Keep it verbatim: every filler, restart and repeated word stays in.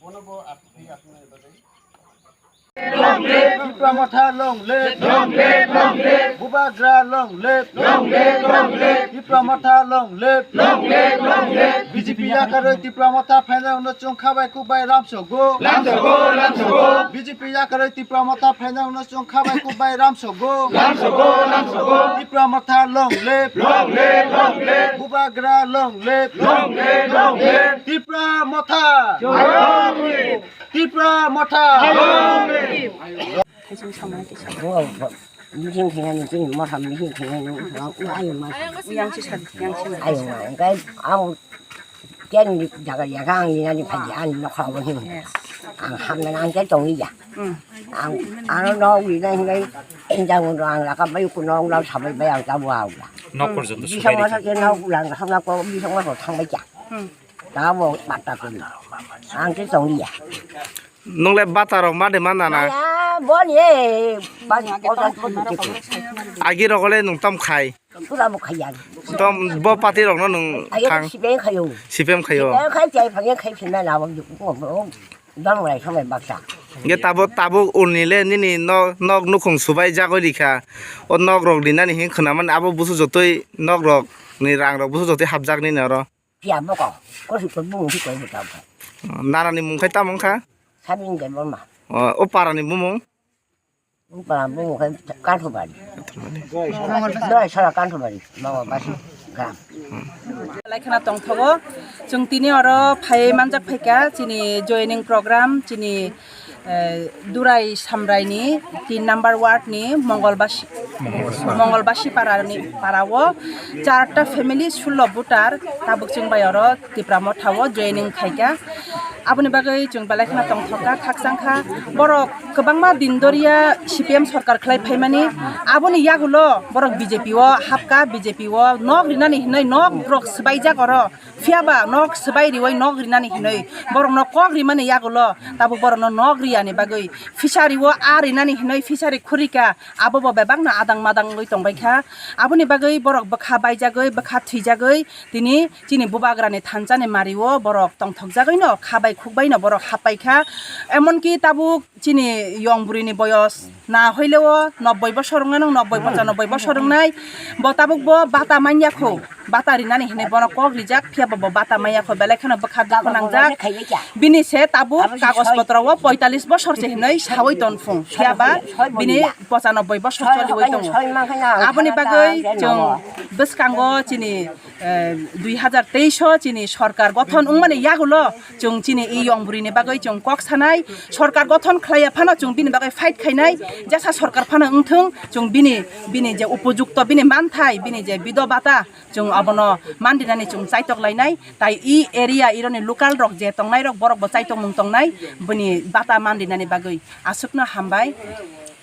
Bono bo aswk khe aswk nai bagwi. Tipra Motha long live! Long live, long live! Bubagra long live! Long live, long live! Tipra Motha long live! Long live, long live! B J P yakarwi Tipra Motha phainai uno chwng khabai kubai ramsogo. Ramsogo, ramsogo! B J P yakarwi Tipra Motha phainai uno chwng khabai kubai ramsogo. Ramsogo, ramsogo! Tipra Motha long live! Long live, long live! Bubagra long live! Long live, long live! Tipra Motha! Tipra Motha! Meeting khainani chini motha meeting khainani ayung ma. Yang si san, yang si san. Ayung ma, engkai ang ken jaga jaga ang ni nani phaji ani nokha bo hin. Ang hamna ang ken tong iya. Hmm. Ang ano no wi na hingai enjang uno ang laka bayu kuno ang lau sabai bai ang tabu au la. Nok porjonto bisa subai masa rikha. Ken no ulang hamna ko bisa masa thang bai kya. Hmm. Tabo patta kuni. Ang ken tong iya. Nungle bata rok ma de ma nana? Maya, boni, eh, bas, bas, bas, bas, bas. Agi rok le nung tam khai. Pura bo khai ya. Tom bo party rok no nung Ayo, thang. Sibeng khayo. Sipem khayo. Sibeng khai, chai phang khai, phina na bo, bo, bo, dong lai, song lai baksa. Ge tabo, tabo ulni le nini no, nok nukhung subai jagoi rikha. O nok rok rinani hin khwnaman abo busu jotoi nok rok ni rang rok busu jotoi hapjak nini oro. Phiya bokong, kosi koi bumung si koi bwtang khe. Narani mung khai tamo wngkha? Sabin Debbarma. O, o parani bumung? O para bumung khai Kanthubari. Doi sara Kanthubari, Mangolbasi gram. Laikhana tongthogo, chwng tini oro phai manjak phaikha, chini joining program, chini eh, Durai Samraini tin number ward ni Mongolbasi, Mongolbasi parani parao charta family sullo voter tabuk chwng bai oro Tipra Motha o joining khaikha. Aboni bagwi chwng belai kheno tongthokha, khakchangkha. Borok kwbangma din doriya C P M sorkar khlai phaimani, aboni yagulo borok B J P o hapkha, B J P o nok rinani hinwi nok rok swbaijak oro. Phiya ba nok swbai riwi nok rinani hinwi borokno kok rimani yagulo tabuk borokno nok riyani bagwi fishery o a rinani hinwi fishery khurika abo bo bebakno adang madang wngwi tongbaikha. Aboni bagwi borok bwkha baijagwi bwkha thwijagwi tini chini bubagrani thanchani mario borok tongthokjagwino khabai khukbaino borok happaikha. Emonki tabuk chini yong bwrwini boyos na hoileo nobboi bosor wngnai, nung nobboi pochanobboi bosor wngnai, bo tabuk bo bata manya kho, bata rinani hinwi bono kok rijak, phiya bo bo bata manya kho, belai kheno bwkha dukhu nangjak. Bini se tabuk kagoj potro o poitalis bosor se hinwi sawi ton phung, phiya ba bini pochanobboi bosor choliwi tongo. Aboni bagwi chwng bwskango chini eh, dui hazar teis o chini sorkar gothon wngmani yagulo chwng chini i yong bwrwini bagwi chwng kok sanai, sorkar gothon khlaiya phano chwng bini bagwi fight khainai, jesa sorkar phano wngthwng chwng bini, bini je upojukto bini manthai bini je bido bata chwng abono mandinani chwng chaitok lainai, tai i area ironi local rok je tongnai rok borok bo chaitok mung tongnai bini bata mandinani bagwi aswkno hambai.